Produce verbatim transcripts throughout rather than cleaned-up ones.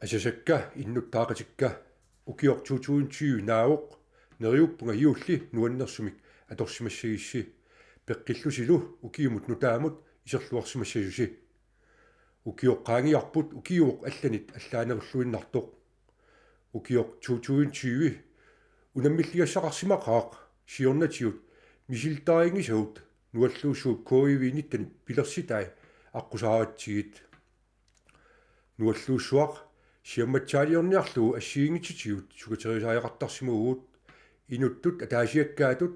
Asasakka innuttaaqatikka, ukioq to tusind tyve naavoq, neriuppunga juulli nuannersumik atorsimassagissi. Peqqillusilu ukiumut nutaamut iserluarsimassasusi. Ukioq qaangiarput ukiuuvoq allanit allaanerulluinnartoq. Ukioq to tusind tyve unammilligassaqarsimaqaaq siornatigut misilittarinngisagut Nualluussuup K I V nitten pilersitai aqqusaaratsigit. Nualluussuaq siammatsaaliorniarlugu assigiinngitsutigut sukateriisariaqartarsimavugut, inuttut ataasiakkaatut,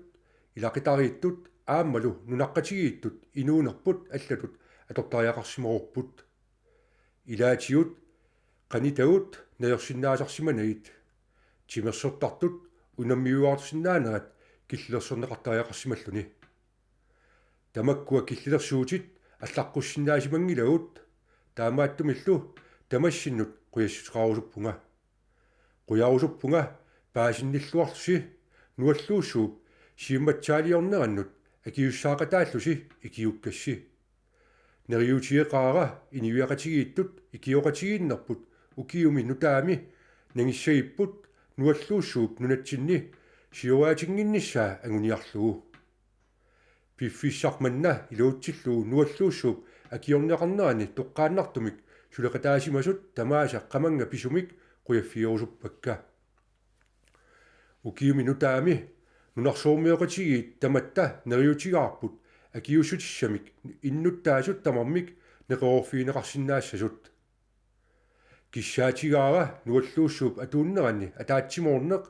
ilaqutariittut aammalu nunaqqatigiittut inuunerput allatut atortariaqarsimavorput. Ilaatigut qanitavut najorsinnaasarsimanagit, timersortartut unammiuaarsinnaanerat killilersorneqartariaqarsimalluni. Tamakkua killilersuutit allaqqussinnaasimanngillavut, taamaattumillu tamassinnut qujassuteqarusuppunga. Qujarusuppunga paasinnilluarlusi Nualluussuup siammatsaaliornerannut akisussaaqataallusi ikiukkassi. Neriuutigeqaara inuiaqatigiittut ikioqatigiinnerput ukiumi nutaami nangissagipput Nualluussuup nunatsinni siuariatinnginnissaa anguniarlugu. Piffissaq manna iluatsillugu Nualluussuup akiorneqarnerani toqqaannartumik suleqataasimasut tamaasa qamannga pisumik qujaffigerusuppakka. Ukiumi nutaami nunarsuarmioqatigiit tamatta neriuutigaarput akiuussutissamik innuttaasut tamarmik neqeroorfigineqarsinnaassasut. Kissaatigaara Nualluussuup atuunnerani ataatsimoorneq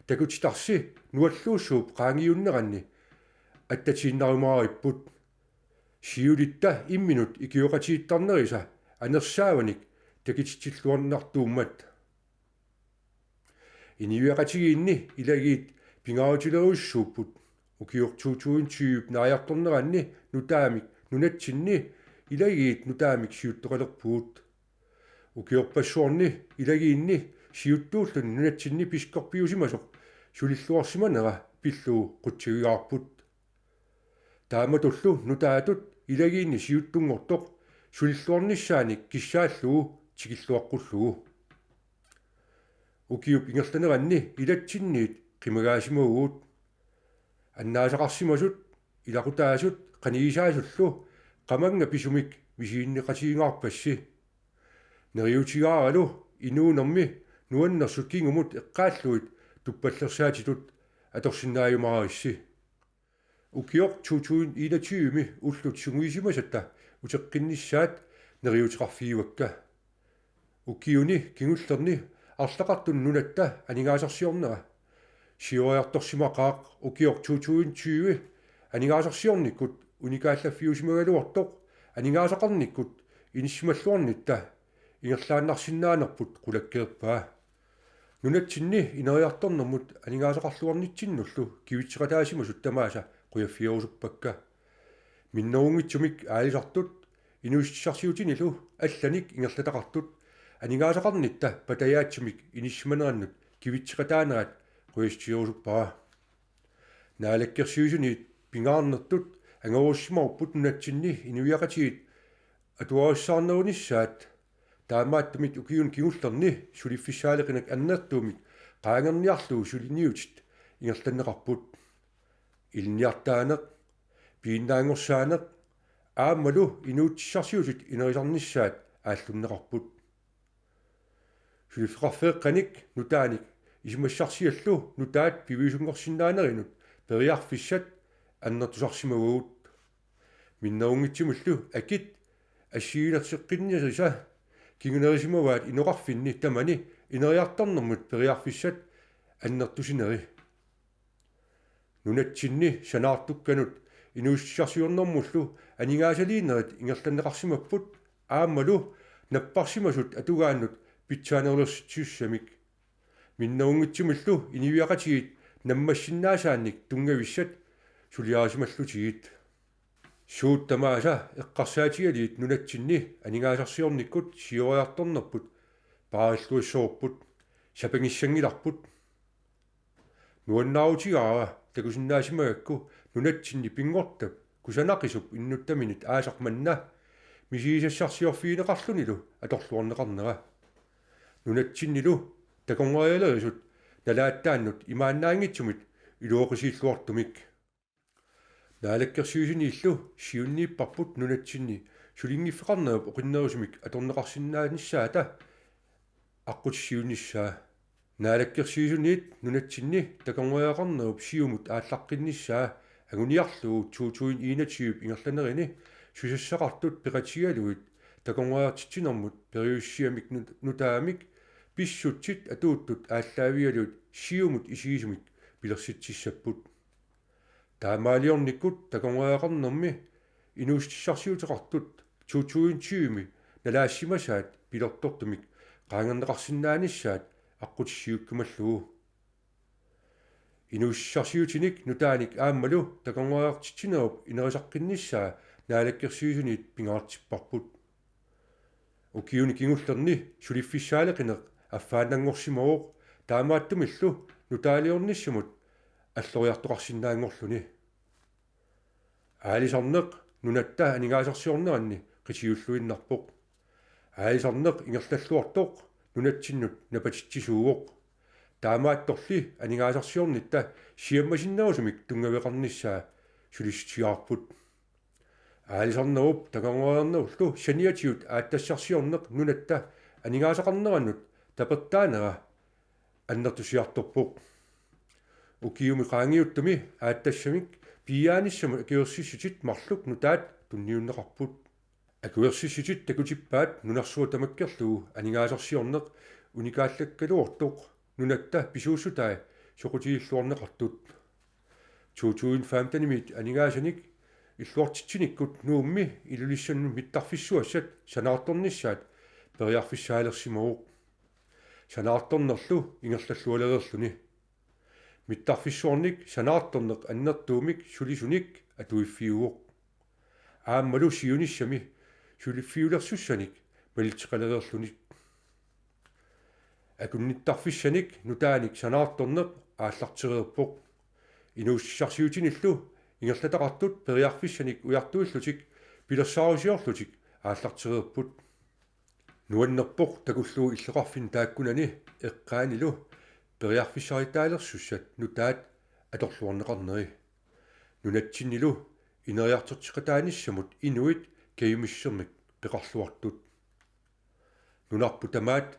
takutitarsi Nualluussuup qaangiunneranni attatiinnarumaaripput. Siulitta imminut ikioqatigiittarnerisa anersaavanik takutitsilluarnartuummat. Inuiaqatigiinni ilagiit pingaarutilerujussuupput. Ukioq to tusind tyve naajartorneranni nutaamik nunatsinni ilagiit nutaamik siuttoqalerpugut. Ukiorpassuarni ilagiinni siuttuulluni nunatsinni piskorpiusimasoq sulilluarsimanera pillugu qutsavigaarput. Taamatullu nutaatut ilagiinni siuttunngortoq sulilluarnissaanik kissaallugu tikilluaqqullugu. Ukiup ingerlaneranni ilatsinniit qimagaasimavugut. Annaasaqarsimasut, ilaqutaasut qanigisaasullu qamannga pisumik misiginneqatigigaarpassi. Neriuutigaaralu inuunermi nuannersut kingumut eqqaallugit tuppallersaatitut atorsinnaajumaarissi. Ukioq to tusind enogtyve-mi ullut sungiusimasatta uteqqinnissaat neriuuteqarfigivakka. Ukiuni kingullerni arlaqartuni nunatta aningaasarsiornera siuariartorsimaqaaq ukioq to tusind tyve aningaasarsiornikkut unikaallaffiusimagaluartoq aningaasaqarnikkut inissisimalluarnitta ingerlaannarsinnaanerput qulakkeerpaa. Nunatsinni ineriartornermut aningaasaqarluarnitsinnullu kivitseqataasimasut tamaasa qujaffigerusuppakka. Minnerunngitsumik aalisartut inuussutissarsiutinilu allanik ingerlataqartut aningaasaqarnitta patajaatsumik inissisimanerannut kivitseqataanerat qujassutigerusuppara. Naalakkersuisuniit pingaarnertut angorussimavugut nunatsinni inuiaqatigiit atuarissaarnerunissaat. Taamaattumik ukiuni kingullerni suliffissaaleqineq annertuumik qaangerniarlugu suliniutit ingerlanneqarput. Ilinniartitaaneq, piginnaanngorsaaneq aammalu inuussutissarsiutit inerisarnissaat aallunneqarput. Suliffeqarfeeqqanik nutaanik isumassarsiallu nutaat piviusunngorsinnaanerinut periarfissat annertusarsimavagut. Minnerunngitsumillu akit assigiilerseqqinnerisa kingunerisimavaat inoqarfinni tamani ineriartornermut periarfissat annertusineri. Nunatsinni sanaartukkanut inuussutissarsiornermullu aningaasaliinerit ingerlanneqarsimapput aammalu napparsimasut atugaannut pitsaanerulersitsisussamik. Minnerunngitsumillu inuiaqatigiit nammassinnaasaannik tunngavissat suliarisimallutigit. Suut tamaasa eqqarsaatigalugit nunatsinni aningaasarsiornikkut siuariartornerput paarilluassavarput, sapangissanngilarput. Nuannaarutigaara takusinnaasimagakku nunatsinni pinngortitap kusanaqisup innuttaminut aasaq manna misigisassarsiorfigineqarlunilu atorluarneqarnera. Nunatsinnilu takornarialerisut nalaattaannut imaannaanngitsumik iluaqisiilluartumik. Naalakkersuisuniillu siunniipparput nunatsinni sulinngiffeqarnerup oqinnerusumik atorneqarsinnaanissaata aqqutissiuunnissaa. Naalakkersuisuniit nunatsinni takornariaqarnerup siumut aallaqqinnissaa anguniarlugu to tusind enogtyve ingerlanerini susassaqartut peqatigalugit takornariartitsinermut periusiamik nut-, nutaamik pissutsit atuuttut aallaavigalugit siumut isigisumik pilersitsissapput. Taamaaliornikkut takornariaqarnermi inuussutissarsiuteqartut to tusind tyve-mi nalaassimasaat pilertortumik qaangerneqarsinnaanissaat aqqutissiuukkumallugu. Inuussutissarsiutinik nutaanik aammalu takornariartitsinerup inerisaqqinnissaa Naalakkersuisuniit pingaartipparput. Ukiuni kingullerni suliffissaaleqineq affaannanngorsimavoq, taamaattumillu nutaaliornissamut alloriartoqarsinnaanngorluni. Aalisarneq nunatta aningaasarsiorneranni qitiulluinnarpoq. Aalisarneq ingerlalluartoq nunatsinnut napatitsisuuvoq. Taamaattorli aningaasarsiornitta siammasinnerusumik tunngaveqarnissaa sulissutigaarput. Aalisarnerup takornariarnerullu saniatigut aatsitassarsiorneq nunatta aningaasaqarnerannut tapertaanera annertusiartorpoq. Ukiumi qaangiuttumi aatsitassamik piiaanissamut akuersissutit marluk nutaat tunniunneqarput. Akuersissutit takutippaat nunarsuaq tamakkerlugu aningaasarsiorneq unikaallakkaluartoq nunatta pisuussutai soqutigilluarneqartut. To tusind femten-imiit aningaasanik illuartitsinikkut Nuummi Ilulissannut mittarfissuassat sanaartornissaat periarfissaalersimavoq. Sanaartornerlu ingerlallualereerluni. Mittarfissuarnik sanaartorneq annertuumik sulisunik atuiffiuvoq. Aammalu siunissami suliffiulersussanik malitseqalereerluni. Akunnittarfissanik nutaanik sanaartorneq aallartereerpoq. Inuussutissarsiutinillu ingerlataqartut periarfissanik ujartuillutik pilersaarusiorlutik aallartereerput. Nuannerpoq takullugu illoqarfinni taakkunani eqqaanilu periarfissaritaalersut nutaat atorluarneqarneri. Nunatsinnilu ineriartorteqataanissamut inuit kajumissusermik peqarluartut. Nunarput tamaat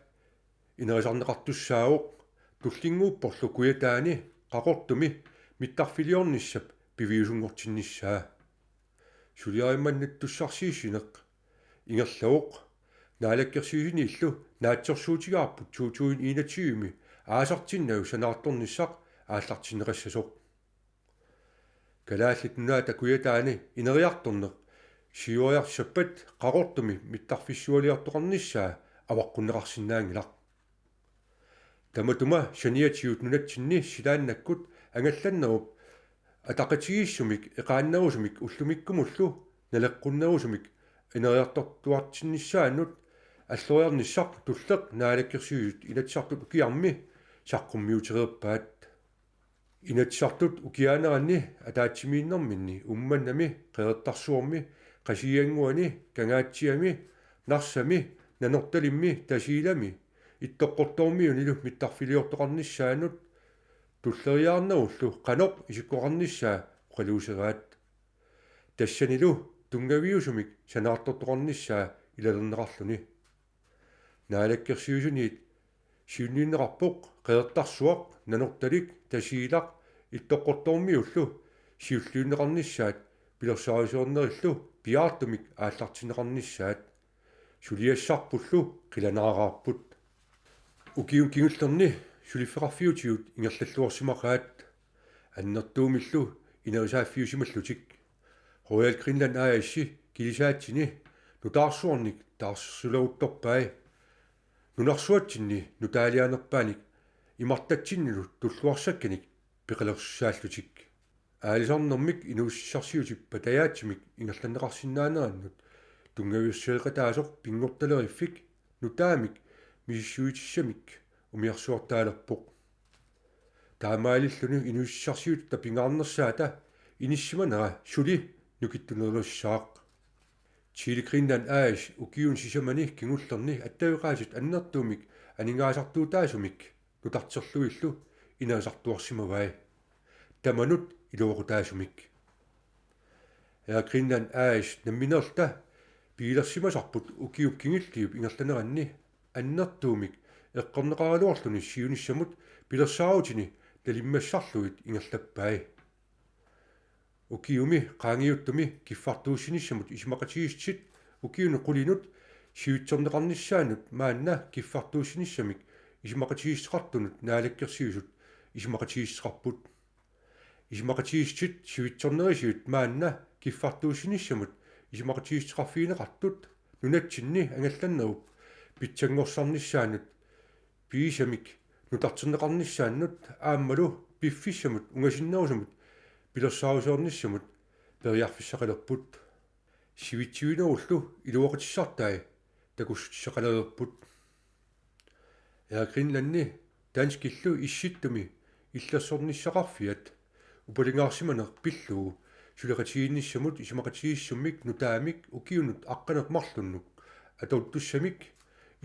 inerisarneqartussaavoq tullinnguupporlu Kujataani Qaqortumi mittarfiliornissap piviusunngortinnissaa. Suliarimmannatussaarsiissineq ingerlavoq. Naalakkersuisuniillu naatsorsuutigaarput to tusind enogtyve-mi aasartinnagu sanaartornissaq aallartinneqassasoq. Kalaallit Nunaata Kujataani ineriartorneq siuariarsappat Qaqortumi mittarfissualiortoqarnissaa avaqqunneqarsinnaanngilaq. Tamatuma saniatigut nunatsinni silaannakkut angallannerup ataqatigiissumik eqaannerusumik ullumikkumullu naleqqunnerusumik ineriartortuartinnissaannut alloriarnissaq tulleq Naalakkersuisut Inatsisartut ukiarmi saqqummiutereerpaat. Inatsisartut ukiaaneranni ataatsimiinnerminni Uummannami, Qeqertarsuarmi, Qasigiannguani, Kangaatsiami, Narsami, Nanortalimmi, Tasiilami Ittoqqortoormiunilu mittarfiliortoqarnissaannut tulleriiaarnerullu qanoq isikkoqarnissaa oqaluuseraat. Tassanilu tunngaviusumik sanaartortoqarnissaa ilalerneqarluni. Naalakkersuisuniit siunniunneqarpoq Qeqertarsuaq, Nanortalik, Tasiilaq Ittoqqortoormiullu siulliunneqarnissaat pilersaarusiornerillu piaartumik aallartinneqarnissaat. Suliassarpullu qilanaaraarput. Ukiuni kingullerni suliffeqarfiutigut ingerlalluarsimaqaat. Annertuumillu inerisaaffiusimallutik. Royal Greenland A/S-i kilisaatini nutaarsuarnik taarsersuleruttorpai. Nunarsuatsinni nutaalianerpaanik imartatsinnilu tulluarsakkanik peqalersussaallutik. Aalisarnermik inuussutissarsiutip patajaatsumik ingerlanneqarsinnaanerannut tunngavilersueqataasoq pinngortaleriffik nutaamik misissuitissamik umiarsuartaalerpoq. Taamaalilluni inuussutissarsiutip pingaarnersaata inissimanera suli nukittunerussaaq. Chile Greenland A/S ukiuni sisamani kingullerni attaveqaatit annertuumik aningaasartuutaasumik nutarterlugillu inerisartuarsimavai. Tamanut iluaqutaasumik. Air Greenland A/S nammineerluta pigilersimasarput ukiup kingulliup ingerlaneranni annertuumik eqqorneqaraluarluni siunissamut pilersaarutini nalimmassarlugit ingerlappai. Ukiumi qaangiuttumi kiffartuussinissamut isumaqatigiissutit ukiunut qulinut sivitsorneqarnissaannut maanna kiffartuussinissamik isumaqatigiissuteqartunut Naalakkersuisut isumaqatigiissuteqarput. Isumaqatigiissutit sivitsornerisigut maanna kiffartuussinissamut isumaqatigiissuteqarfigineqartut nunatsinni angallannerup pitsanngorsarnissaanut pigisamik nutarterneqarnissaannut aammalu piffissamut ungasinnerusumut pilersaarusiornissamut periarfissaqalerput. Sivitsivinerullu iluaqutissartai takussutissaqalereerput. Air Greenlandi danskillu Issittumi illersornissaqarfiat upalingaarsimaneq pillugu suleqatigiinnissamut isumaqatigiissummik nutaamik ukiunut aqqaneq-marlunnut atuuttussamik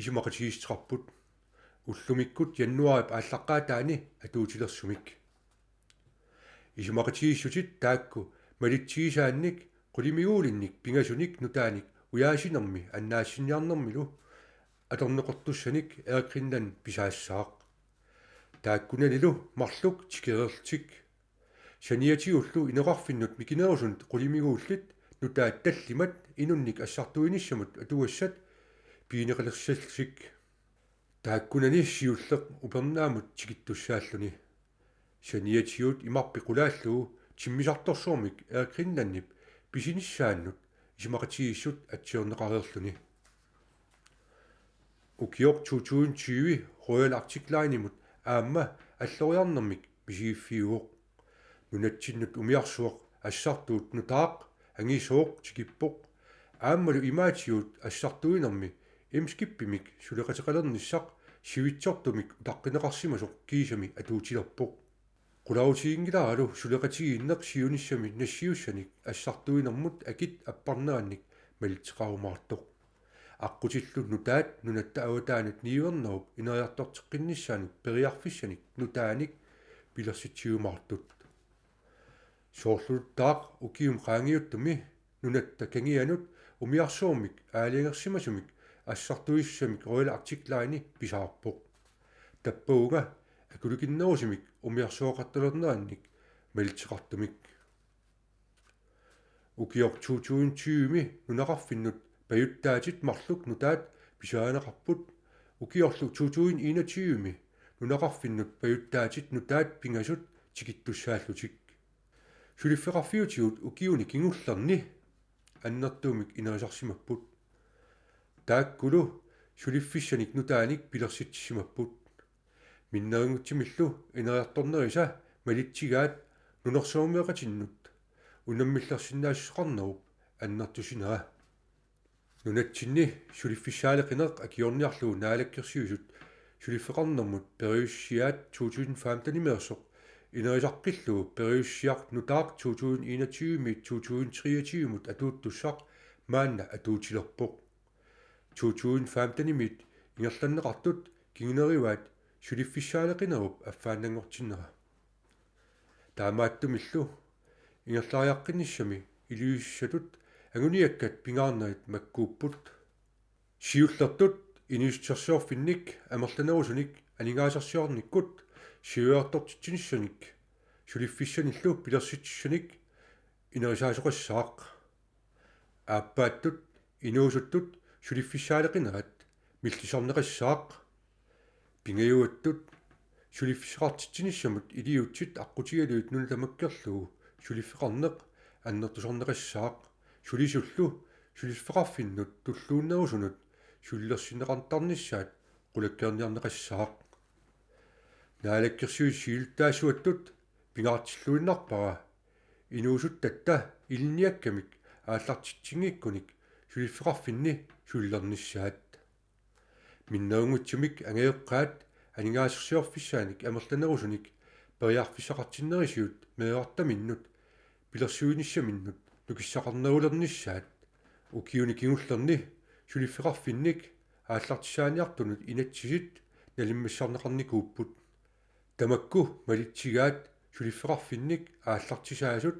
isumaqatigiissuteqarput. Ullumikkut januaarip aallaqqaataani atuutilersumik. Isumaqatigiissutit taakku malitsigisaannik qulimiguulinnik pingasunik nutaanik ujaasinermi annaassiniarnermilu atorneqartussanik Air Greenland pisaassaaq. Taakkunanilu marluk tikereerlutik. Saniatigullu inoqarfinnut mikinerusunut qulimiguullit nutaat tallimat inunnik assartuinissamut atugassat pigineqalersallutik. Taakkunani siulleq upernaamut tikittussaalluni. Saniatigut imarpit qulaallugu timmisartorsuarmik Air Greenlandip pisinissaannut isumaqatigiissut atsiorneqareerluni. Ukioq to tusind tyve Royal Arctic Line-imut aamma alloriarnermik misigiffiuvoq. Nunatsinnut umiarsuaq assartuut nutaaq angisooq tikippoq. Aammalu imaatigut assartuinermi Eemskipimik suleqateqalernissaq sivitsortumik utaqqineqarsimasoq kiisami atuutilerpoq. Qularutiginngilaralu suleqatigiinneq siunissami nassiussanik assartuinermut akit apparnerannik malitseqarumaartoq. Aqqutillu nutaat nunatta avataanut niuernerup ineriartorteqqinnissaanut periarfissanik nutaanik pilersitsiumaartut. Soorluttaaq ukiumi qaangiuttumi nunatta kangianut umiarsuarmik aalajangersimasumik assartuissamik Royal Arctic Line pisaarpoq. Tappavunga akulikinnerusumik umiarsuaqartalernerannik malitseqartumik. Ukioq to tusind tyve-mi nunaqarfinnut pajuttaatit marluk nutaat pisarineqarput. Ukiorlu to tusind enogtyve-mi nunaqarfinnut pajuttaatit nutaat pingasut tikittussaallutik. Suliffeqarfiutigut ukiuni kingullerni annertuumik inerisarsimapput. Taakkulu suliffissanik nutaanik pilersitsissimapput. Minnerunngitsumillu ineriartornerisa malitsigaat nunarsuarmioqatinnut unammillersinnaassuseqarnerup annertusinera. Nunatsinni suliffissaaleqineq akiorniarlugu Naalakkersuisut suliffeqarnermut periusiat to tusind femten-imeersoq inerisaqqillugu periusiaq nutaaq to tusind enogtyve-miit to tusind treogtyve-mut atuuttussaq maanna atuutilerpoq. To tusind femten-imiit ingerlanneqartut kingunerivaat suliffissaaleqinerup affaannanngortinnera. Taamaattumillu ingerlariaqqinnissami iliuusissatut anguniakkat pingaarnerit makkuupput. Siullertut inuussutissarsiorfinnik amerlanerusunik aningaasarsiornikkut siuariartortitsinissanik suliffissanillu pilersitsissanik inerisaasoqassaaq. Aappaattut inuusuttut suliffissaaleqinerat millisarneqassaaq. Pingajuattut suliffissaqartitsinissamut iliuutsit aqqutigalugit nuna tamakkerlugu suliffeqarneq annertusarneqassaaq. Sulisullu suliffeqarfinnut tulluunnerusunut sulilersinneqartarnissaat qulakkeerniarneqassaaq. Naalakkersuisut siulittaasuattut pingaartilluinnarpara inuusuttatta ilinniakkamik aallartitsinngikkuni suliffeqarfinni sulilernissaat. Minnerunngitsumik angajoqqaat aningaasarsiorfissaanik amerlanerusunik periarfissaqartinnerisigut meerartaminnut pilersuinissaminnut nukissaqarnerulernissaat. Ukiuni kingullerni suliffeqarfinnik aallartissaaniartunut inatsisit nalimmassarneqarnikuupput. Tamakku malitsigaat suliffeqarfinnik aallartisaasut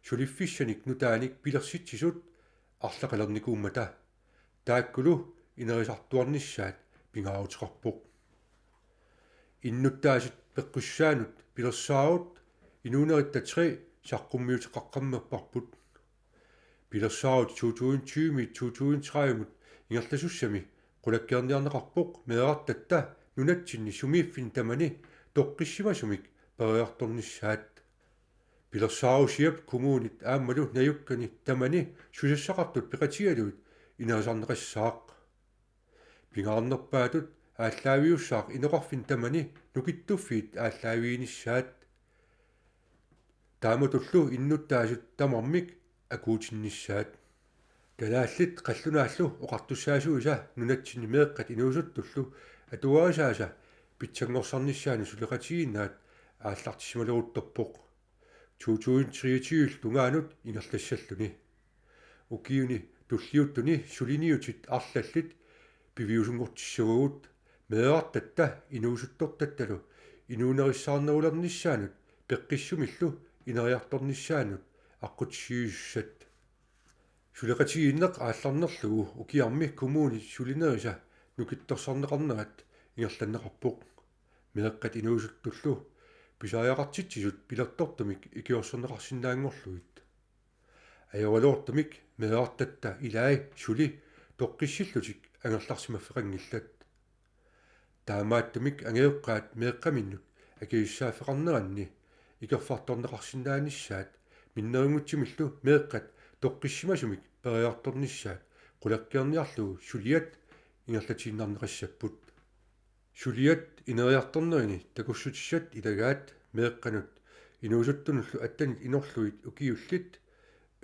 suliffissanik nutaanik pilersitsisut arlaqalernikuummata. Taakkulu inerisartuarnissaat pingaaruteqarpoq. Innuttaasut peqqissaannut pilersaarut inuuneritta tre saqqummiuteqaqqammerparput. Pilersaarut to tusind tyve-mit to tusind tredive-mut ingerlasussami qulakkeerniarneqarpoq meerartatta nunatsinni sumiiffinni tamani toqqissimasumik peroriartornissaat. Pilersaarusiap kommunit aammalu najukkani tamani susassaqartut peqatigalugit inerisarneqassaaq. Pingaarnerpaatut aallaaviussaaq inoqarfinni tamani nukittuffiit aallaaviginissaat. Taamatullu innuttaasut tamarmik akuutinnissaat. Kalaallit qallunaallu oqartussaasuisa nunatsinni meeqqat inuusuttullu atuarisaasa pitsanngorsarnissaanut suleqatigiinnerat aallartissimaleruttorpoq. To tusind treogtyve tungaanut ingerlassalluni. Ukiuni tulliuttuni suliniutit arlallit piviusunngortissavagut meerartatta inuusuttortattalu inuunerissaarnerulernissaanut peqqissumillu ineriartornissaannut aqqutissiuisussat. Suleqatigiinneq aallarnerlugu ukiarmi kommunit sulinerisa nukittorsarneqarnerat ingerlanneqarpoq. Meeqqat inuusuttullu pisariaqartitsisut pilertortumik ikiorserneqarsinnaanngorlugit. Ajoraluartumik meerartatta ilai suli toqqissillutik angerlarsimaffeqanngillat. Taamaattumik angajoqqaat meeqqaminnut akisussaaffeqarneranni ikerfartorneqarsinnaanissaat minnerunngitsumillu meeqqat toqqissimasumik peroriartornissaat qulakkeerniarlugu suliat ingerlatiinnarneqassapput. Suliat ineriartornerini takussutissat ilagaat meeqqanut inuusuttunullu attenit inorlugit ukiullit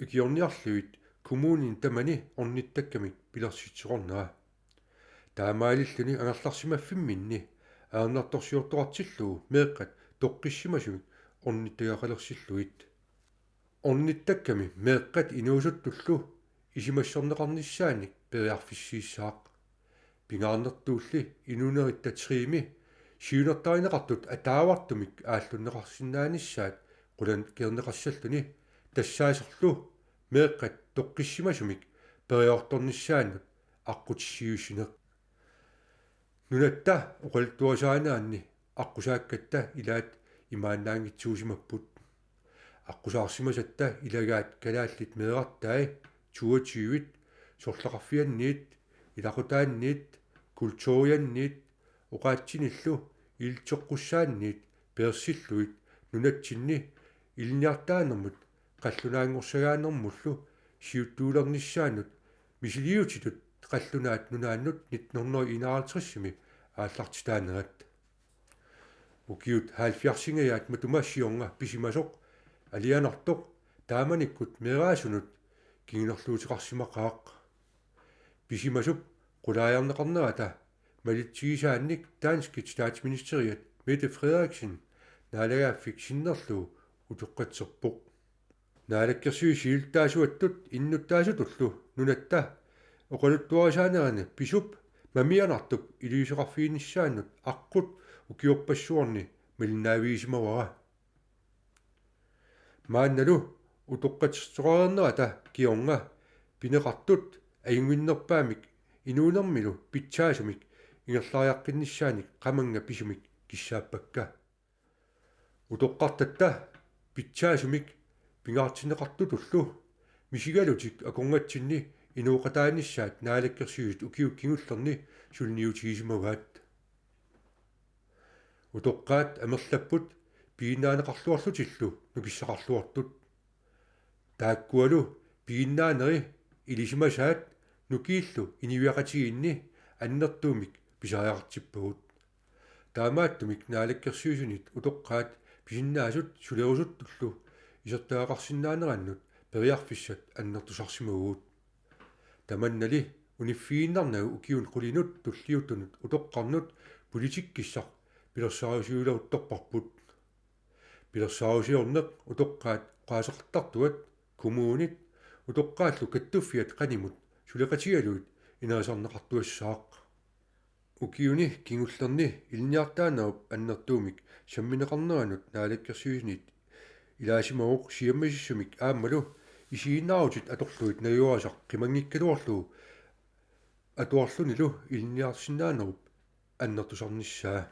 ikiorniarlugit kommunini tamani ornittakkamik pilersitsoqarnera. Taamaalilluni angerlarsimaffimminni ajornartorsiortoqartillugu meeqqat toqqissimasumik ornittagaqalersillugit. Ornittakkami meeqqat inuusuttullu isumassorneqarnissaannik periarfissiissaaq. Pingaarnertuulli inuuneritta tre-mi siunertarineqartut ataavartumik aallunneqarsinnaanissaat qulakkeerneqassalluni tassaaserlu meeqqat toqqissimasumik periartornissaannut aqqutissiuussineq. Nunatta oqaluttuarisaaneranni aqqusaakkatta ilaat imaannaanngitsuusimapput. Aqqusaarsimasatta ilagaat kalaallit meerartai toogtyve-t, sorlaqarfianniit, ilaqutaanniit, kulturianniit, oqaatsinillu ilitsoqqussaanniit peersillugit nunatsinni ilinniartitaanermut qallunaanngorsagaanermullu siuttuulernissaannut misiliutitut qallunaat nunaannut nitten hundrede enoghalvtreds-imi aallartitaanerat. Ukiut halvfjerdsingajaat matuma siorna pisimasoq alianartoq taamanikkut meeraasunut kingunerluuteqarsimaqaaq. Pisimasup qulaajarneqarnerata malitsigisaannik danskit statsministeriat Mette Frederiksen naalagaaffik sinnerlugu utoqqatserpoq. Naalakkersuisut siulittaasuattut innuttaasutullu nunatta oqaluttuarisaanerani pisup mamianartup iliuuseqarfiginissaannut aqqut ukiorpassuarni malinnaavigisimavara. Maannalu utoqqatsertoqareernerata kingorna pineqartut ajunnginnerpaamik inuunermilu pitsaasumik ingerlariaqqinnissaannik qamannga pisumik kissaappakka. Utoqqartatta pitsaasumik pingaartinneqartutullu misigalutik akornatsinni inooqataanissaat Naalakkersuisut ukiut kingullerni suliniutigisimavaat. Utoqqaat amerlapput piginnaaneqarluarlutillu nukissaqarluartut. Taakkualu piginnaaneri ilisimasaat nukiillu inuiaqatigiinni annertuumik pisariaqartippagut. Taamaattumik Naalakkersuisunit utoqqaat pisinnaasut sulerusuttullu isertagaqarsinnaanerannut periarfissat annertusarsimavugut. Tamannali uniffigiinnarnagu ukiunut qulinut tulliuttunut utoqqarnut politikkissaq pilersaarusiuleruttorparput. Pilersaarusiorneq utoqqaat oqaaseqartartuat, kommunit, utoqqaallu kattuffiat qanimut suleqatigalugit inerisarneqartuassaaq. Ukiuni kingullerni ilinniartitaanerup annertuumik sammineqarneranut naalakkersuisuniit ilaasimavoq siammasissumik aammalu isiginnaarutit atorlugit najugaqartitaq qimanngikkaluarlugu atuarlunilu ilinniarsinnaanerup annertusarnissaa.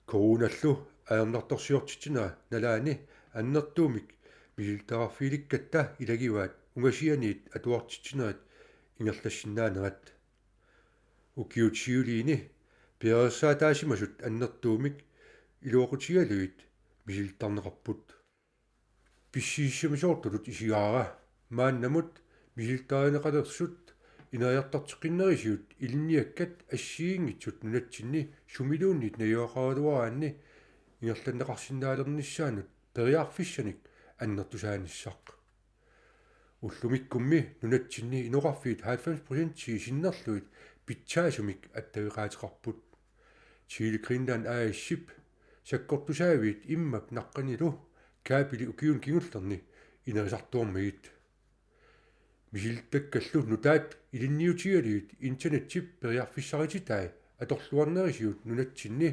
Coronallu ajornartorsiortitsinera nalaani annertuumik misilittagaqarfigilikkatta ilagivaat ungasianiit atuartitsinerit ingerlassinnaanerat. Ukiut siuliini piareersaataasimasut annertuumik iluaqutigalugit misilittarneqarput. Pissusissamisoortutut isigaara maannamut misilittarineqalersut ineriartorteqqinnerisigut ilinniakkat assigiinngitsut nunatsinni sumiluunniit najugaqaraluaraanni ingerlanneqarsinnaalernissaannut periarfissanik annertusaanissaq. Ullumikkummi nunatsinni inoqarfiit halvfems procentii sinnerlugit pitsaasumik attaveqaateqarput. Tele Greenland A/S-ip sakkortusaaviit immap naqqanilu kabeli ukiuni kingullerni inerisartuarmagit. Misilittakkallu nutaat ilinniutigalugit internetsip periarfissarititai atorluarnerisigut nunatsinni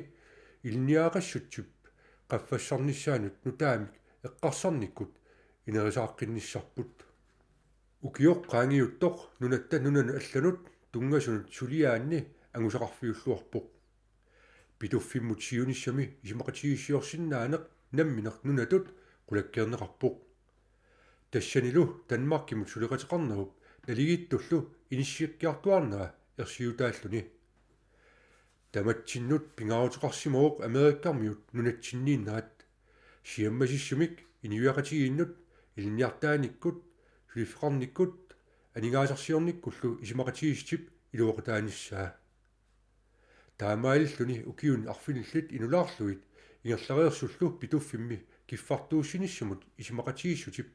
ilinniagaqassutsip qaffassarnissaanut nutaamik eqqarsarnikkut inerisaaqqinnissapput. Ukioq qaangiuttoq nunatta nunanut allanut tunngasunut suliaanni angusaqarfiulluarpoq. Pituffimmut siunissami isumaqatigiissiorsinnaaneq nammineq nunatut qulakkeerneqarpoq. Tassanilu Danmarkimut suleqateqarnerup naligiittullu inissikkiartuaarnera ersiutaalluni. Tamatsinnut pingaaruteqarsimavoq Amerikkarmiut nunatsinniinnerat. Siammasissumik inuiaqatigiinnut, ilinniartitaanikkut, suliffeqarnikkut, aningaasarsiornikkullu isumaqatigiissutip iluaqutaanissaa. Taamaalilluni ukiuni arfinillit inulaarlugit ingerlareersullu Pituffimmi kiffartuussinissamut isumaqatigiissutip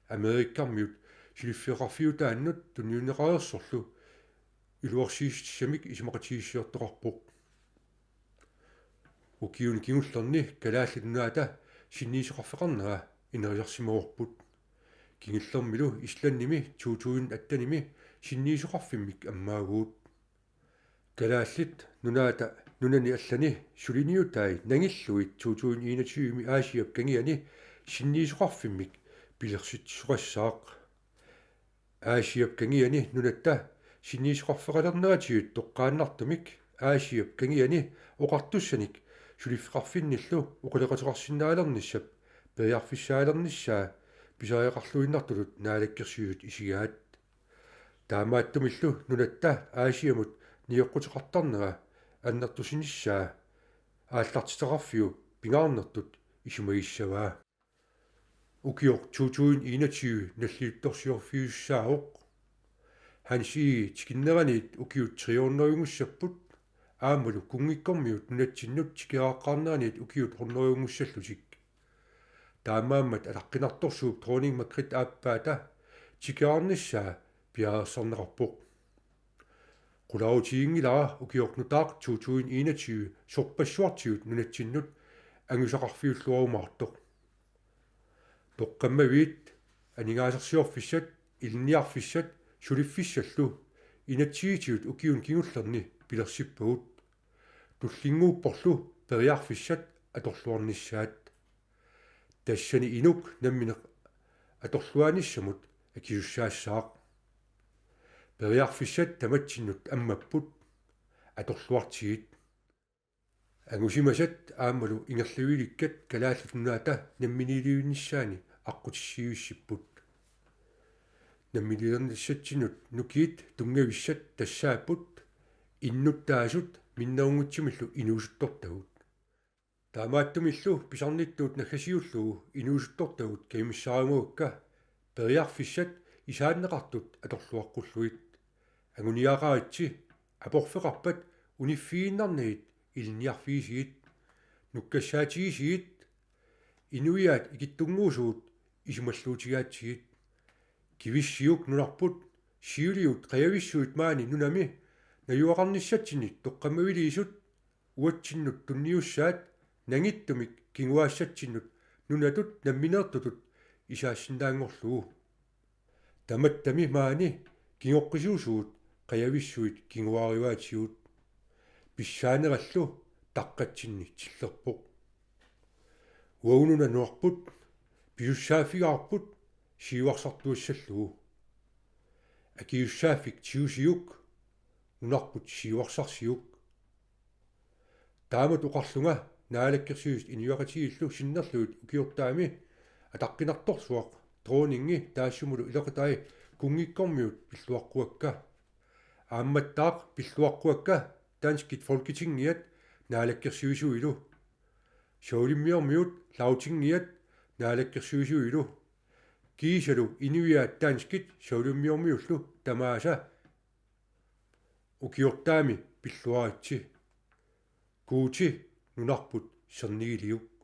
Amerikkarmiut suliffeqarfiutaannut tunniunneqareersorlu iluarsiissutissamik isumaqatigiissiortoqarpoq. Ukiuni kingullerni Kalaallit Nunaata sinniisoqarfeqarnera inerisarsimavorput. Kingullermilu Islandimi to tusind attenimi sinniisoqarfimmik ammaavugut. Kalaallit Nunaata nunani allani suliniutai nangillugit to tusind enogtyvemi Aasiap kangiani sinniisoqarfimmik pilersitsisoqassaaq. Aasiap kangiani nunatta sinniisoqarfeqalerneratigut toqqaannartumik Aasiap kangiani oqartussanik suliffeqarfinnillu oqaloqateqarsinnaalernissap periarfissaalernissaa pisariaqarluinnartutut naalakkersuisut isigaat. Taamaattumillu nunatta Aasiamut nioqquteqartarnera annertusinissaa aallartitaqarfiup pingaarnertut isumagissavaa. Ukioq to tusind enogtyve nalliuttorsiorfiusussaavoq. Hans Egede tikinneraniit ukiut tre hundredenngussapput, aammalu Kunngikkormiut nunatsinnut tikeraqqaarneraniit ukiut hundredenngussallutik. Taamaammat ataqqinartorsuup Dronning Margrethe aappaata tikeraarnissaa piareersarneqarpoq. Qularutiginngilara ukioq nutaaq to tusind enogtyve sorpassuartigut nunatsinnut angusaqarfiulluarumaartoq. Toqqammaviit, aningaasarsiorfissat, ilinniarfissat suliffissallu inatsisitigut ukiuni kingullerni pilersippagut. Tullinnguupporlu periarfissat atorluarnissaat. Tassani inuk nammineq atorluaanissamut akisussaassaaq. Periarfissat tamatsinnut ammapput, atorluartigit. Angusimasat aammalu ingerlavilikkat Kalaallit Nunaata namminiilivinnissaani aqqutissiuissipput. Namminiilernissatsinnut nukiit tunngavissat tassaapput innuttaasut minnerunngitsumillu inuusuttortagut. Taamaattumillu pisarnittuut naggasiullugu inuusuttortagut kajumissaarimavakka periarfissat isaanneqartut atorluaqqullugit. Anguniagaqaritsi, aporfeqarpat uniffigiinnarnagit ilinniarfigisigit, nukkassaatigisigut, inuiaat ikittunnguusugut isumalluutigaatsigit. Kivissiuk nunarput, siuligut qajavissuit maani nunami najugaqarnissatsinnik toqqammaviliisut uatsinnut tunniussaat nangittumik kinguaassatsinnut nunatut nammineertutut isaassinnaanngorlugu. Tamattami maani kingoqqisuusugut qajavissuit kinguaarivaatigut. pissaanerallu taqqatsinni tillerpoq. Uagununa nunarput pisussaaffigaarput siuarsartuassallugu. Akisussaaffik tigusiuk, nunarput siuarsarsiuk. Taamatut oqarlunga Naalakkersuisut inuiaqatigiillu sinnerlugit ukiortaami ataqqinartorsuaq dronningi taassumulu ileqatai kunngikkormiut pilluaqquakka. Aammattaaq pilluaqquakka danskit Folketingiat naalakkersuisuilu. Savalimmiormiut Lagtingiat naalakkersuisuilu. Kiisalu inuiaat danskit savalimmiormiullu tamaasa ukiortaami pilluaritsi. Guuti nunarput sernigiliuk.